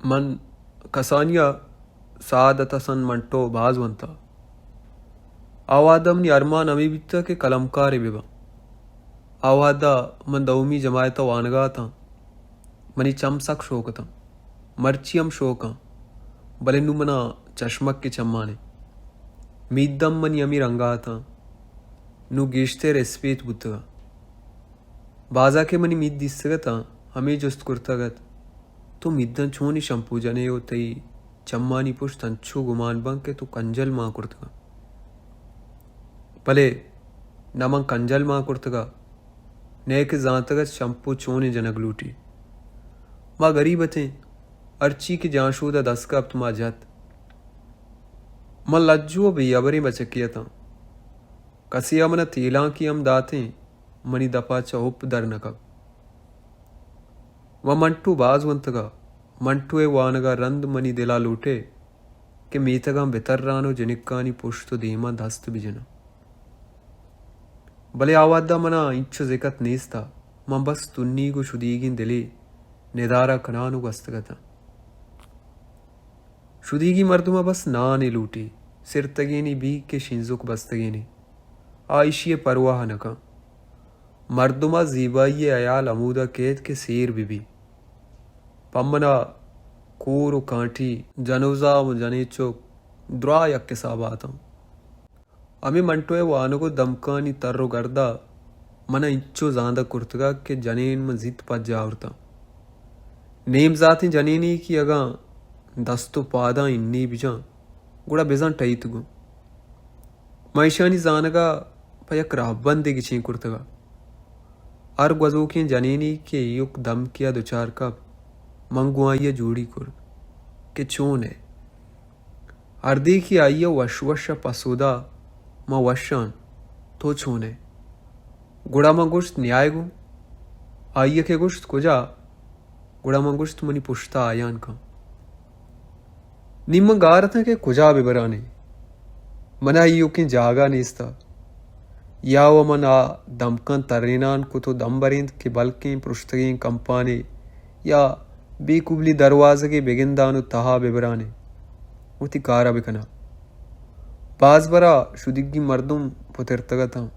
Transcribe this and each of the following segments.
من کسانی ءَ سعادت حسن منٹو باز ونتا۔ آ وہدا منی ارمان ہمے بیتا کہ قلمکارے بہ باں۔ آ وہدا من دومی جماعت ءَ وانگا اتاں۔ منی چم سک شوک اتاں۔ مرچی ہم شوکاں۔ بلے نوں منا چشمک کہ چمانے۔ مید ہم منی ہمے رنگا اتاں۔ نوں گیشتر اسپیت بوتگاں۔ بازا کہ منی مید دیستگ اتاں، ہمے جست کرتگ ات، تو میداں چونی شمپو جنے و تئی چمانی پشت انچو گمان باں کہ تو کنجل مان کرتگاں۔ بلے نہ من کنجل مان کرتگا، نئے کہ زانتگ ات شمپو چونیں جنگ لوٹی۔ ما گریب اتیں، ہرچی کہ جانشودا دست کپت ما جت۔ من لجو و بے ہبریں بچکے اتاں۔ کسے ءَ منا تیلانکی ہم داتیں، منی دپا چہ ہپ در نہ کپت۔ و منٹو باز ونتگا، منٹو ءِ وانگا رند منی دلا لوٹے کہ میتگاں بتران و جنکانی پشت و دیما دست بجناں۔ بلے آ وہدا منا اینچو زکت نیستا، من بس تنیگ و شدیگیں دلے ندارہ کنان و گوستگ اتاں۔ شدیگی مردم ءَ بس نانے لوٹی، سرتگینے بی کہ شینزک بستگینے۔ آ ایشی ءِ پرواہ نہ کن۔ مردم ءَ زیبائی ءِ ہیال ہمودا کیت کہ سیر بہ بی۔ پہ منا کور و کانٹی، جنوزام و جنیچک درا یک حساب ءَ اتاں۔ ہمے منٹو ءِ وانگ و دمکانی تر و گردا من ءَ انچو زاندگ کرتگ ات کہ جنین من زیت پجا آورتاں۔ نیم زاتیں جنینے کہ اگاں دست و پاداں ہنی بجاں، گڑا بزاں ٹہیت گوں۔ من ایشانی زانگ ءَ پہ یک راہبندے گچین کرتگ ات۔ ہر گوزوکیں جنینے کہ ایوک دمکے ءَ دچار کپت، من گوں آئی ءَ جوڑی کرت کہ چون ئے؟ ہردے کہ آئی ءَ وش وش ءَ پسو دات، من وش آں، تو چون ئے؟ گڑا من گوشت، نیائے گوں؟ آئی ءَ کہ گوشت، کجا؟ گڑا من گوشت، منی پشت ءَ آیان کن۔ نی من گار اتاں کہ کجا بہ بران ئے؟ من ءَ ایوکیں جاگہ نیست ات۔ یا و من آ دمکاں ترینان کت و دم برینت کہ بلکیں پرشتگیں کمپانے یا بے کوبلی دروازگے بگندان و تہا ببران ئے، وتی کار ءَ بکناں۔ باز برا شدیگی مردم پترتگ اتاں،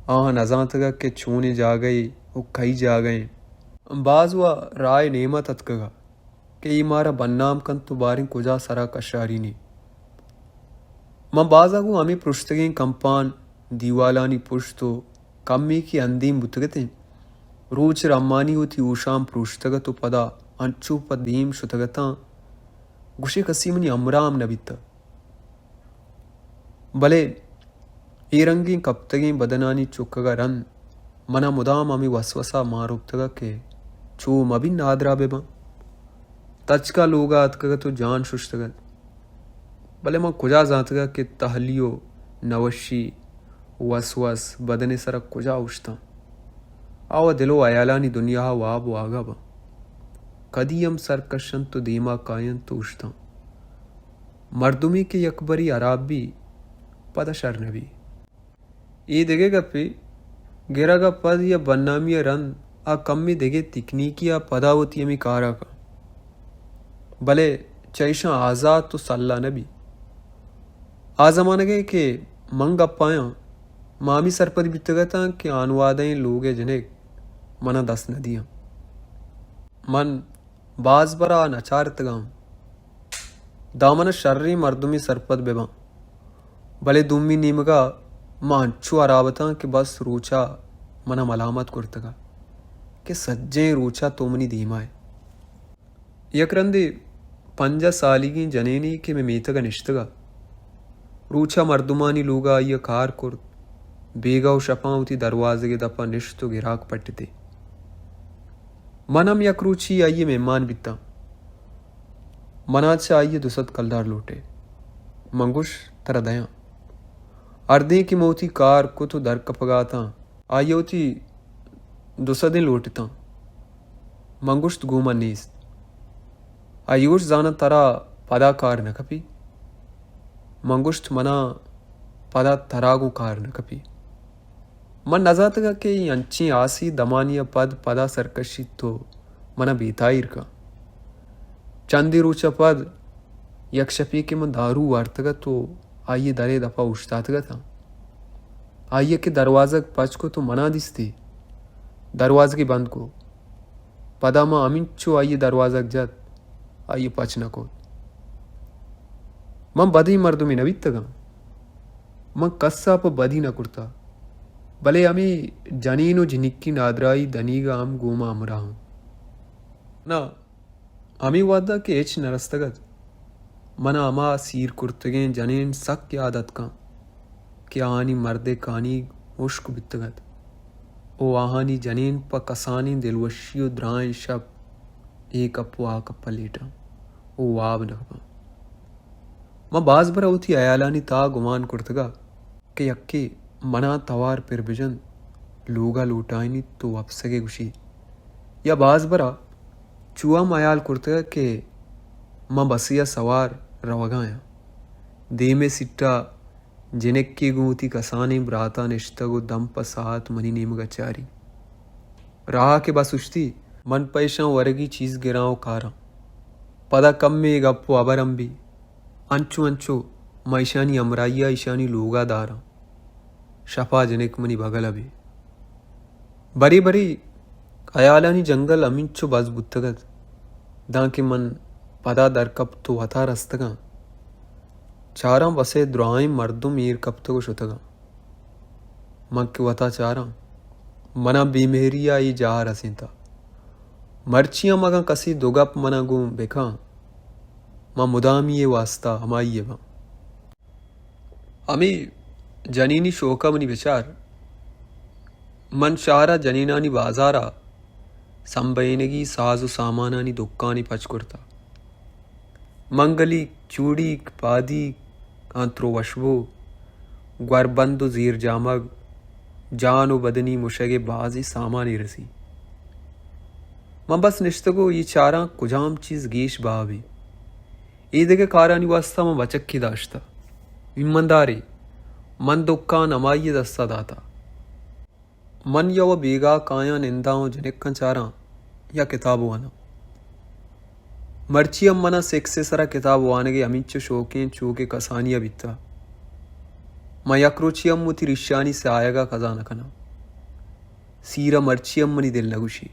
آہاں نزانتگ ات کہ چونیں جاگہے و کئی جاگہ ایں۔ باز و راہ ءِ نیم ءَ تتکگ ات کہ اے مارا بدنام کنت و باریں کجا سرا کشارینی۔ من بازا گوں ہمے پرشتگیں کمپان، دیوالانی پشت و کمے کہ اندیم بوتگ اتیں، روچ رمانی وتی ہوشام پروشتگ ات و پدا انچو پہ دیم شتگ اتاں، گوشے کسی منی ہمراہ ہم نہ بیتگ۔ بلے اے رنگیں کپتگیں بدنانی چکگ ءَ رند من ءَ مدام ہمے وسوسہ مان رکتگ ات کہ چو مہ بی نادراہ بہ باں۔ تچک ءَ لوگ ءَ اتکگ ات و جان ششتگ ات۔ بلے من کجا زانتگ ات کہ تہلی و نوشی، وسوس، بدن ءِ سرا کجا اوشتاں؟ آ و دل و ہیالانی دنیا ءَ واب و آگاہ باں۔ کدی ہم سر کشنت و دیما کاینت و اوشتاں۔ مردمے کہ یکبرے ہراب بی، پدا شر نہ بی۔ اے دگہ گپے، گرگ ءَ پد یا بدنامی ءَ رند آ کمے دگہ تکنیکی ءَ پدا وتی ہمے کار ءَ کن، بلے چہ ایشاں آزات و سلاہ نہ بی۔ آ زمانگ ءَ کہ من گپ ءَ آں، ما ہمے سرپد بیتگ اتاں کہ ہانوادہ ئیں لوگ ءِ جنک من ءَ دست نہ دیاں۔ من باز برا نچارتگاں داں من ءَ شریں مردمے سرپد بہ باں، بلے دومی نیمگ ءَ من انچو ہراب اتاں کہ بس روچ ءَ من ءَ ملامت کرتگ ات کہ سجہیں روچ ءَ تو منی دیما ئے۔ یک رندے پنجاہ سالیگیں جنینے کہ مئے میتگ ءَ نشتگ ات، روچ ءَ مردمانی لوگ ءَ آئی ءَ کار کرت، بیگاہ و شپاں وتی دروازگ ءِ دپ ءَ نشت و گراک پٹتے۔ من ہم یک روچی آئی ءِ مہمان بیتاں۔ من ءَ چہ آئی ءَ دو سد کلدار لوٹے۔ من گوشت، ترا دیاں۔ ہردیں کہ من وتی کار کت و در کپگ ءَ اتاں، آئی ءَ وتی دو سدیں لوٹتاں۔ من گوشت، گوں من نیست۔ آئی ءَ گوشت، زاناں ترا پدا کار نہ کپی؟ من گوشت، من ءَ پدا ترا گوں کار نہ کپی۔ من نزانتگ ات کہ اے انچیں آسی دمانی ءَ پد پدا سر کشیت و من ءَ بے تاہیر کن۔ چندے روچ ءَ پد یک شپے کہ من دارو وارتگ ات ءُ آئی ءِ در ءِ دپ ءَ اوشتاتگ اتاں، آئی ءَ کہ دروازگ پچ کت ءُ من ءَ دیستی، دروازگے بند کت۔ پدا من ہمینچو آئی ءِ دروازگ جت، آئی ءَ پچ نہ کت۔ من بدیں مردمے نہ بیتگاں، من کس ءَ پہ بدی نہ کرتہ، بلے ہمے جنین ءُ جنکی نادراہی دنیگ ءَ ہم گوں ما ہمراہ اَنت۔ نہ، ہمے وہد ءَ کہ ہچ نہ رستگ ات، من ءَ ہما سیر کرتگیں جنین سک یات اتکاں کہ آہانی مرد ءِ کانیگ ہشک بیتگ ات ءُ آہانی جنین پہ کسانیں دلوشی ءُ درائیں شپ اے کپ ءُ آ کپ ءَ لیٹاں ءُ واب نہ کپاں۔ من باز برا وتی ہیالانی تہا گمان کرتگ ات کہ یکے من ءَ توار پر بجنت، لوگ ءَ لوٹائینیت ءُ وپسگ ءِ گوشیت۔ یا باز برا چو ہم ہیال کرتگ کہ من بسے ءَ سوار روگ ءَ آں۔ دیم ءِ سیٹ ءَ جنکے گوں وتی کسانیں برات ءَ نشتگ ءُ دم پہ ساعت منی نیمگ ءَ چاری۔ راہ ءَ کہ بس اوشتی، من پہ ایشاں ورگی چیز گراں ءُ کاراں۔ پدا کمے گپ ءُ ہبر ہم بیت۔ انچو انچو من ایشانی ہمراہی ءَ ایشانی لوگ ءَ داراں۔ شپ ءَ جنک منی بگل ءَ بیت۔ برے برے ہیالانی جنگل ہمینچو بز بوتگ ات، دانکہ من پدا در کپت ءُ وت ءَ رستگاں۔ چاراں بس ءِ درائیں مردم ایر کپتگ ءُ شتگاں۔ من کہ وت ءَ چاراں، من ءَ بے مہری ءَ اے جاہ ءَ رسینتہ۔ مرچی ہم اگاں کسے دو گپ من ءَ گوں بکن، من مدامی ءِ واستا ہمائی ءَ باں۔ ہمے جنینی شوق ءَ منی بچار، من شہر ءَ جنینانی بازار ءَ سمبہینگی ساز ءُ سامانانی دکانے پچ کرتہ۔ منگلیک، چوڑیک، پادیک، انتر ءُ وشبو، گوربند ءُ زیرجامگ، جان ءُ بدنی مشگ ءِ بازیں سامانے رسی۔ من بس نشتگ ءُ اے چاراں کجام چیز گیش بہا بیت۔ اے دگہ کارانی واستا من بچکے داشتہ۔ ایماندارے، من دکان ہمائی ءِ دست ءَ داتہ۔ من یا وَ بیگاہ کایاں ننداں ءُ جنکاں چاراں یا کتاب واناں۔ مرچی ہم من ءَ سکس ءِ سرا کتاب وانگ ءِ ہمینچو شوقیں چو کہ کسانی ءَ بیتہ۔ من یک روچے ہم وتی ریشانی سیاہگ ءَ کزا نہ کناں۔ سیر ءَ مرچی ہم منی دل نہ گوشی۔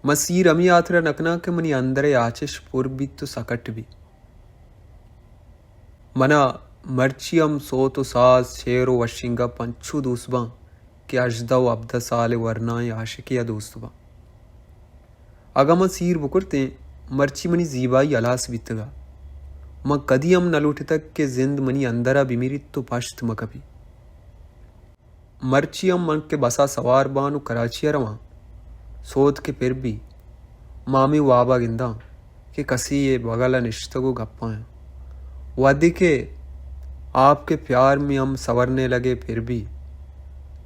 من سیر ہمے ہاترا نہ کناں کہ منی اندر ءِ آچش پر بیت ءُ سکٹ بیت۔ من ءَ مرچی ہم سوت ءُ ساز، شعر ءُ وشیں گپ انچو دوست باں کہ ہژدہ ءُ ہبدہ سال ءِ ورنائیں عاشقے ءَ دوست باں۔ اگاں من سیر بکرتیں، مرچی منی زیبائی ہلاس بیتگ ءَ۔ من کدی ہم نہ لوٹتگ کہ زند منی اندر ءَ بمیریت ءُ پشت مہ کپیت۔ مرچی ہم من کہ بس ءَ سوار باں ءُ کراچی ءَ رواں، سوت کہ پر بی، من ہمے واب ءَ گنداں کہ کسے ءِ بگل ءَ نشتگ ءُ گپ ءَ آں۔ وھدے کہ آپ کے پیار میں ہم سنورنے لگے پر بی،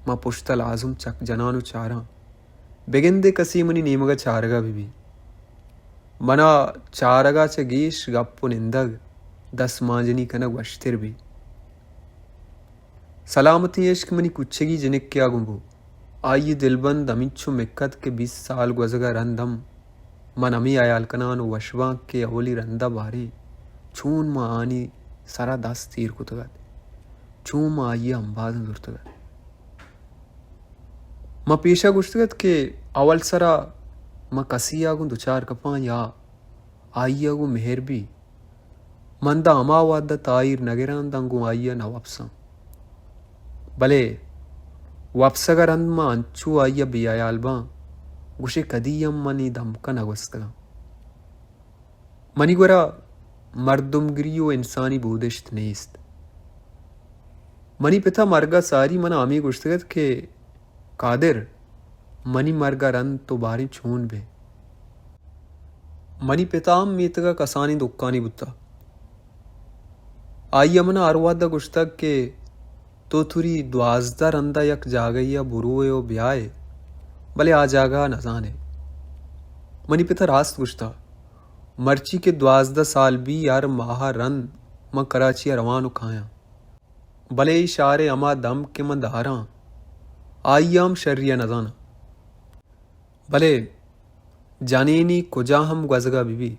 من پشت ءَ لازم چک جناں ءُ چاراں، بگندے کسے منی نیمگ ءَ چارگ ءَ بہ بی۔ من ءَ چارگ ءَ چہ گیش گپ ءُ نندگ، دست مانجنی کنگ وشتر بیت۔ سلامتیں عشق منی کچگی جنکے ءَ گوں بو۔ آئی ءِ دلبند ہمینچو مک ات کہ بیست سال گوزگ ءَ رند ہم من ہمے ہیال کنان ءُ وش باں کہ اولی رند ءَ باریں چون من آہانی سر ءَ دست ایر کتگ ات، چون من آئی ءَ امبازاں زرتگ ات۔ من پیش ءَ گوشتگ ات کہ اول سر ءَ من کسے ءَ گوں دچار کپاں یا آئی ءَ گوں مہر بی، من داں ہما وھد ءَ تاہیر نہ گراں، داں گوں آئی ءَ نہ وپساں۔ بلے وپسگ ءَ رند من انچو آئی ءَ بے ہیال باں، گوشے کدی ہم من اے دمک ءَ نہ گوستگاں۔ منی گورا مردمگری ءُ انسانی بودشت نیست۔ منی پت ءَ مرگ ءَ ساری من ءَ ہمے گوشتگ ات کہ قادر، منی مرگ ءَ رند تو باریں چون بئے؟ منی پت ءَ ہم میتگ ءَ کسانیں دکانے بوتہ۔ آئی ءَ من ءَ ہر وھد ءَ گوشتگ کہ تو توری دوازدہ رند ءَ یک جاگہے ءَ بروئے ءُ بیائے، بلے آ جاگہ ءَ نزانئے۔ منی پت ءَ راست گوشتہ، مرچی کہ دوازدہ سال بی، ہر ماہ ءَ رند من کراچی ءَ روان ءُ کایاں۔ بلے اے شہر ءِ ہما دمک کہ من داراں، آئی ءَ ہم شری ءَ نزاناں۔ بلے جنینی کجا ہم گوزگا بہ بی،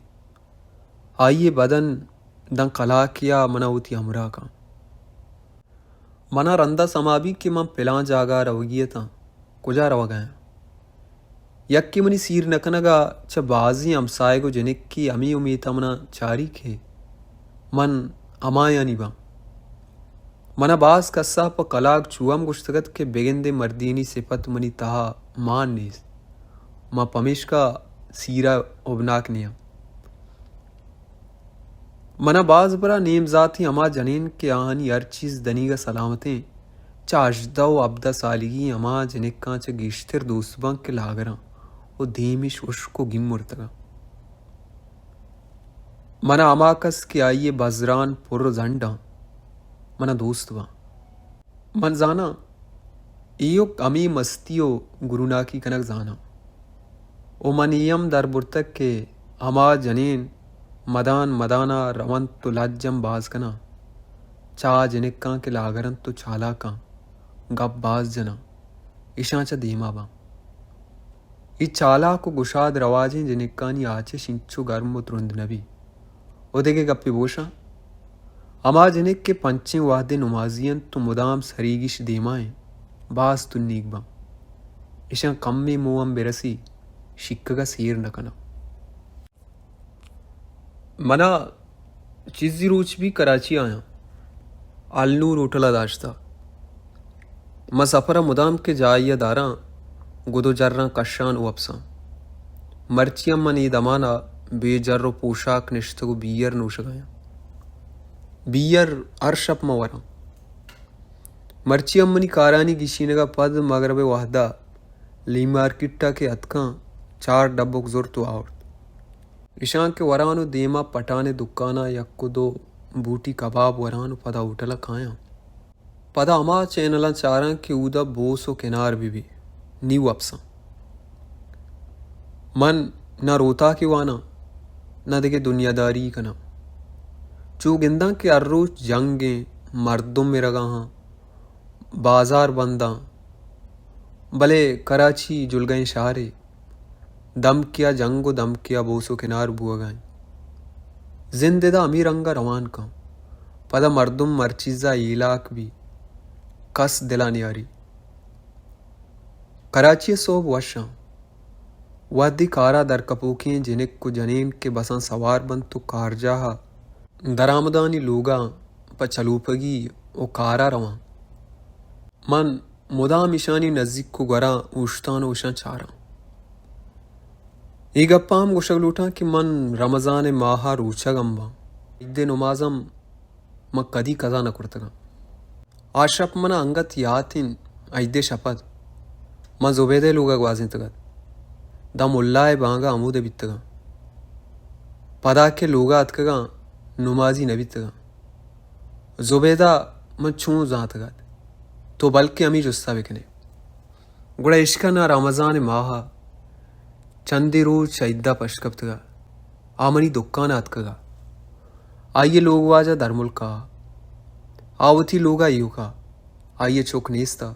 آئی ءِ بدن داں کلاکے ءَ منا وتی ہمراہ کن۔ منا رندا سما بی کہ من پلان جاگہ ءَ روگی اتاں، کجا روگا آں۔ یکے منی سیر نہ کنگ ءَ چہ بازیں ہمساہگ ءُ جنکے ہمے امیت ءَ منا چاری کہ من ہمایانی باں۔ منا باز کسا پہ کلاگ چو ہم گوشتگ ات کہ بگندے مردینی صفت منی تہا مان نیست، ما پمیشکا سیرا ہبناک نیاں۔ منا باز برا نیم زاتیں ہما جنین کہ آہانی ہر چیز دنیگا سلامتیں، چہ ہژدہ ءُ ہبدہ سالگی ہما جنکاں چہ گیشتر دوست باں کہ لاگراں ءُ دیمش ہشک ءُ گیمرتگاں۔ منا ہما کس کہ آئی ءِ بزران پر ءُ زنڈاں، منا دوست باں۔ من زاناں، ایوک ہمے مستی ءُ گروناکی کنگ زاناں۔ ءُ من اے ہم در برتگ کہ ہما جنین مدان مدان ءَ رونت ءُ لج ہم باز کناں، چہ آ جنکاں کہ لاگر انت ءُ چالاکاں، گپ باز جناں، ایشاں چہ دیما باں۔ اے چالاک ءُ گشاد رواجیں جنکانی آچش انچو گرم ءُ ترند نہ بی۔ ءُ دگہ گپے بوشاں، ہما جنک کہ پنچیں وہدے نمازی انت ءُ مدام سریگیش دیما انت، باز تنیگ باں۔ ایشاں کمے موہ ہم برسی، شیکگ ءَ سیر نہ کناں۔ منا چیزی روچ بی کراچی آیاں، النور ہوٹل ءَ داشتہ۔ من سفر ءَ مدام کہ جاہے ءَ داراں، گد ءُ جراں کشان ءُ وپساں۔ مرچی ہم من اے دمان ءَ بے جر ءُ پوشاک نشتگ ءُ بیئر نوشگ ءَ آں۔ بیئر ہر شپ من وراں۔ مرچی ہم منی کارانی گیشینگ ءَ پد مگرب ءِ وہد ءَ لی مارکیٹ ءَ کہ اتکاں، چار ڈبک زرت ءُ آورت۔ ایشاں کہ وران ءُ دیما پٹان ءِ دکان ءَ یک ءُ دو بوٹی کباب وران ءُ پدا ہوٹل ءَ کایاں۔ پدا ہما چینلاں چاراں کہ اودا بوس ءُ کنار بہ بی، نی وپساں۔ من نہ روتاکے واناں، نہ دگہ دنیاداری کناں۔ چو گنداں کہ ہر روچ جنگیں، مردم مرگا ہاں، بازار بنداں، بلے کراچی جلگئیں شہرے۔ دمکے ءَ جنگ ءُ دمکے ءَ بوس ءُ کنار بوگ ءَ انت۔ زند ادا ہمے رنگ ءَ روان کن۔ پدا مردم ہر چیز ءَ ہیلاک بی، کس دل ءَ نیاری۔ کراچی ءِ سہب وش آں۔ وہدے کار ءَ درکپوکیں جنک ءُ جنین کہ بساں سوار بنت ءُ کارجاہ ءَ درآمدانی لوگ ءَ پہ چلوپگی ءُ کار ءَ رواں۔ من مدام ایشانی نزیک ءُ گوراں اوشتان ءُ ایشاں چاراں۔ اے گپاں ہم گوشگ لوٹاں کہ من رمضان ءِ ماہ ءَ روچگ ہم باں۔ عید ءِ نماز ہم من کدی قضا نہ کرتگاں۔ آ شپ منا انگت یات انت، عید ءِ شپ ات۔ من زبیدہ ءِ لوگ ءَ گوازینتگ ات۔ داں ملا ءِ بانگ ءَ ہمود ءَ بیتگاں۔ پدا کہ لوگ ءَ اتکگاں، نمازی نہ بیتگاں۔ زبیدہ من چون زانتگ ات؟ تو بلکیں ہمے جست ءَ بکن ئے۔ گڑا اشکن ءَ رمضان ءِ ماہ ءَ چندے روچ عید ءَ پش کپتگ ءَ آ منی دکان ءَ اتکگ ءَ۔ آئی ءِ لوگ واجہ درملک ءَ، آ وتی لوگ ءَ ایوک ءَ، آئی ءِ چک نیست ءَ۔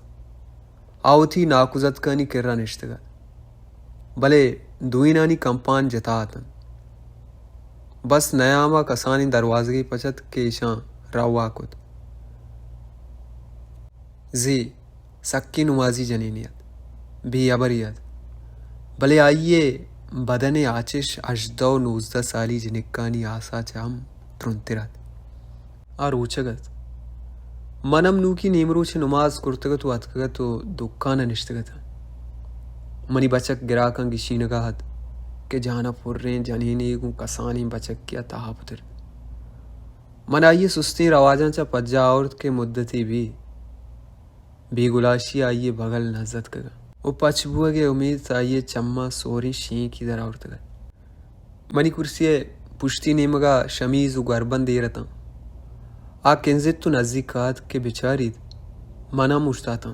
آ وتی ناکوزتکانی کرا نشتگ ات، بلے دوئینانی کمپان جتا اتنت۔ بس نیام ءَ کسانیں دروازگے پچ ات کہ ایشاں روا کت۔ زی سکیں نمازی جنینے ات، بے ہبرے ات، بلے آئی ءِ بدن ءِ آچش ہژدہ ءُ نوزدہ سالی جنکانی آس ءَ چہ ہم ترندتر ات۔ آ روچگ ات۔ من ہم نوکی نیمروچ ءِ نماز کرتگ ات ءُ اتکگ ات ءُ دکان ءَ نشتگ اتاں۔ منی بچک گراکاں گشینگ ءَ ات کہ جان ءَ پریں جنینے گوں کسانیں بچکے ءَ تہا پترت۔ من آئی ءِ سستیں رواجاں چہ پجا آورت کہ مدتے بی بے گلاشی آئی ءِ بگل نہ زتکگ ءُ پچ بوگ ءِ امیت آئی ءِ چماں سوریں شینکی در آورتگ ات۔ منی کرسی ءِ پشتی نیمگ ءَ شمیز ءُ گوربند ایر اتاں۔ آ کنزت ءُ نزیک ءَ اتک کہ بچاریت، من ہم اوشتاتاں۔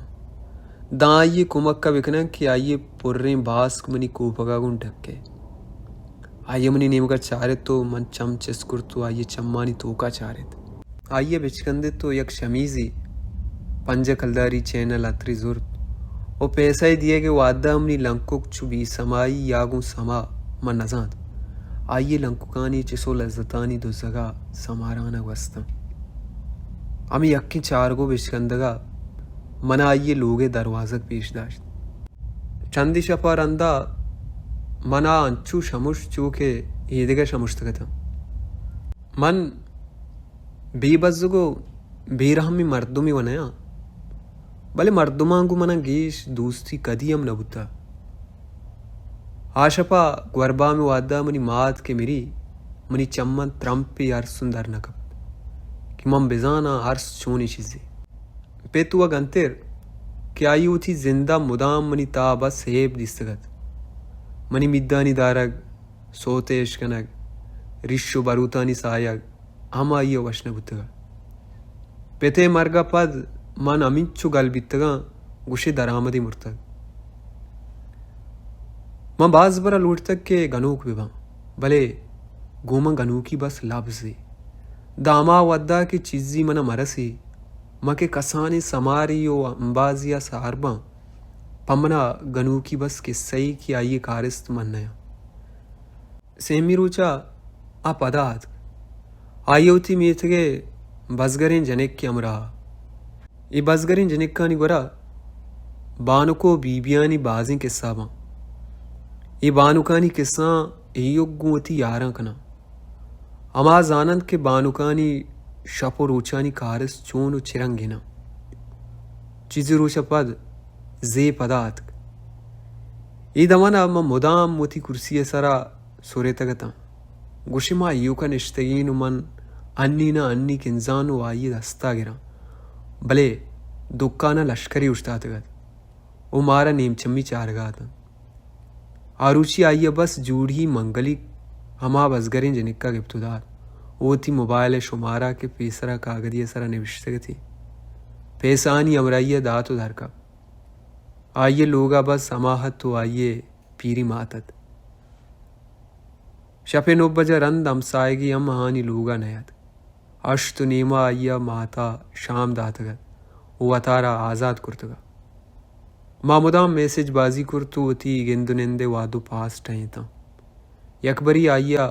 داں آئی ءِ کمک ءَ بکناں کہ آئی ءِ پریں باسک منی کوپگ ءَ گوں ڈکہ۔ آئی ءَ منی نیمگ ءَ چارت ءُ من چم چست کرت ءُ آئی ءِ چمانی توک ءَ چارت۔ آئی ءَ بچکندت ءُ یک شمیزے پنجہ کلداری چین ءَ لتری زرت ءُ پیسہ ءِ دیگ ءِ وہد ءَ منی لنکک چو بے سمائی یا گوں سما من نزانت آئی ءِ لنککانی چس ءُ لذتانی دزگ ءَ سماران ءَ گوستاں۔ ہمے یکیں چارگ ءُ بچکندگ ءَ من ءَ آئی ءِ لوگ ءِ دروازگ پیش داشت۔ چندے شپ ءَ رند ءَ من ءَ انچو شمشت چو کہ ایدگہ شمشتگ اتاں۔ من بے بزگ ءُ بے رحمیں مردمے وَ نیاں، بلے مردماں گوں من ءَ گیش دوستی کدی ہم نہ بوتہ۔ آ شپ ءَ گوربام ءِ وہد ءَ منی مات کہ مری، منی چماں ترمپے ارسن در نہ کپت کہ من بزاناں ارس چونیں چیزے۔ پت وَ گنتر کہ آئی وتی زند ءَ مدام منی تہا بس ہیب دیستگ ات۔ منی میدانی دارگ، سوتے اشکنگ، ریش ءُ بروتانی سایگ، ہم آئی ءَ وش نہ بوتگ ات۔ پت ءِ مرگ ءَ پد من ہمینچو گل بیتگاں، گوشے درآمدے مرتگ۔ من باز برا لوٹتگ کہ گنوک بہ باں، بلے گوں من گنوکی بس لبزے۔ داں ہما وھد ءَ کہ چیزی من ءَ مرسی، من کہ کسانیں سمارے ءُ امبازے ءَ سار باں، پہ من ءَ گنوکی بس کسہ یے کہ آئی ءِ کارست من نیاں۔ سیمی روچ ءَ آ پدا آتک۔ آئی ءَ وتی میتگ ءِ بزگریں جنک ءِ ہمراہ۔ اے بزگریں جنکانی گورا بانک ءُ بی بیانی بازیں کسہ باں۔ اے بانکانی کسہاں ایوک گوں وتی یاراں کناں۔ ہما زاننت کہ بانکانی شپ ءُ روچانی کارست چون ءُ چہ رنگیناں۔ چیزے روچ ءَ پد زی پدا آتک۔ اے دمان ءَ من مدام وتی کرسی ءِ سرا سرتگ اتاں۔ گوشے ما ایوک ءَ نشتگیں ءُ من انی نہ انی کنزاں ءُ آئی ءِ دست ءَ گراں، بلے دکان ءَ لشکرے اوشتاتگ ات ءُ مارا نیمچمی چارگ ءَ اتنت۔ آ روچی آئی ءَ بس جوڑی منگلیک ہما بزگریں جنک ءَ گپت ءُ دات ءُ وتی موبائل ءِ شمارہ کہ پیسرا کاگدے ءِ سرا نبشتگ اتی، پیسہانی ہمراہی ءَ دات ءُ درکپت۔ آئی ءِ لوگ ءَ بس ہما ات ءُ آئی ءِ پیری مات ات۔ شپ ءِ نو بج ءَ رند ہمساہگے ہم آہانی لوگ ءَ نیاتک۔ ہشت ءُ نیم ءَ آئی ءَ مات ءَ شام داتگ ات ءُ وتارا آزات کرتگ ات۔ ما مدام میسج بازی کرت ءُ وتی گند ءُ نند ءِ وہد ءُ پاس ٹہینتاں۔ یکبرے آئی ءَ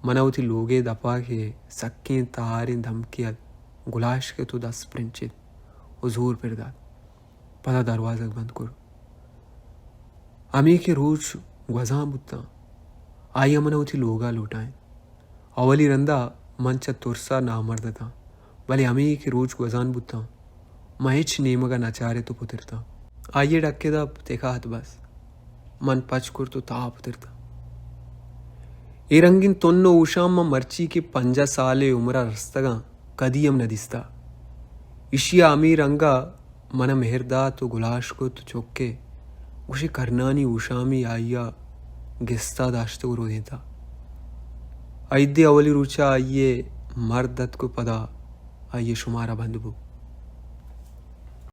من ءَ وتی لوگ ءِ دپ ءَ کہ سکیں تہاریں دمکے ات، گلاش کت ءُ دست پرنچت ءُ زور پر دات۔ پدا دروازگ بند کرت۔ ہمے کہ روچ گوزان بوتاں، آئی ءَ من ءَ وتی لوگ ءَ لوٹائینت۔ اولی رند ءَ من چہ ترس ءَ نامرد اتاں، بلے ہمے کہ روچ گوزان بوتاں، من ہچ نیمگ ءَ نہ چارت ءُ پترتاں۔ آئی ءِ ڈک ءِ دپ تک ءَ ات بس۔ من پچ کرت ءُ تہا پترتاں۔ اے رنگیں تن ءُ ہوشام من مرچی کہ پنجاہ سال ءِ عمر ءَ رستگاں، کدی ہم نہ دیستہ۔ ایشی ءَ ہمے رنگ ءَ من ءَ مہر دات ءُ گلاش کت ءُ چک ءِ گوشے کرنانی ہوشامے آئی ءَ گستا داشتگ ءُ رودینتہ۔ عید ءِ اولی روچ ءَ آئی ءِ مرد اتک ءُ پدا آئی ءِ شمارہ بند بوت۔